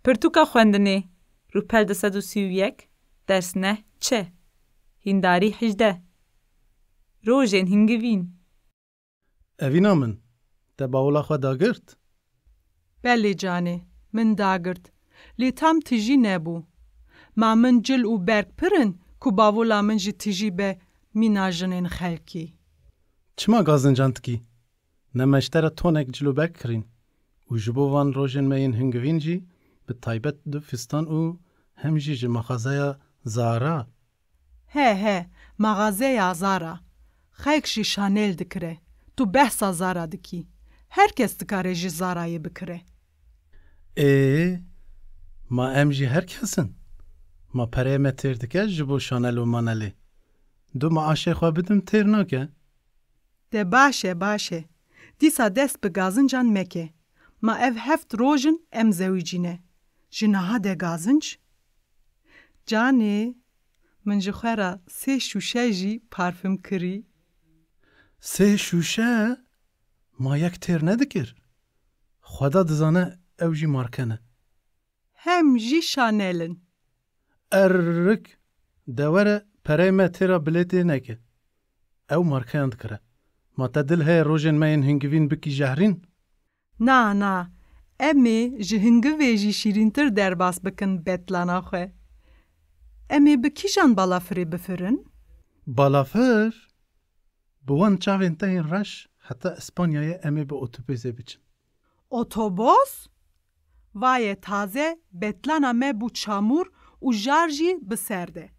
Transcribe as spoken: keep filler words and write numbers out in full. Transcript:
Pirtûka xwendinê, rûpel du sed û sî û yek, ders neh çi. Hîndarî hejdeh. Rojên hingivîn. Evîna min, te bawula xwe dagirt? Belê canê, min dagirt. Lê tam tijî nebû. Ma min cil û berg pir in ku bavula min ji tijî be mîna jinên xelkî. Çima gazincan dikî? Ne me ji te re tonek cil û berg kirîn û ji bo van rojên me yên hingivîn jî bi taybet du fistan û hem jî ji maxazeya Zara. He he, maxazeya Zara. Xelk jî Chanel dikire. Tu behsa Zara dikî. Her kes dikare ji Zarayê bikire. Ê, ma em jî her kes in? Ma pereyê me têr dike ji bo Chanel û Manelê? Du maaşê xwe bidim têr nake. De baş e, baş e. Dîsa dest bi gazincan meke. Ma ev heft roj in em zewicîne. Ji niha de gazinc? Canê, min ji xwe re sê şûşe jî parfum kirî. Sê şûşe? Ma yek têr nedikir? Xweda dizane ew jî marke ne. Hem jî Chanel in. Errik! De were pereyê me têra bilêtê neke. Ew markeyan dikire. Ma te dil heye rojên me yên hingivîn bikî jehrîn? Na, na. Em ê ji hingivê jî şîrîntir derbas bikin betlana xwe. Em ê bi kîjan balafirê bifirin? Balafir? Bi wan çavên te yên reş heta Îspanyayê em ê bi otobusê biçin. Otobus? Vaye taze betlana me bû çamûr û jar jî bi ser de.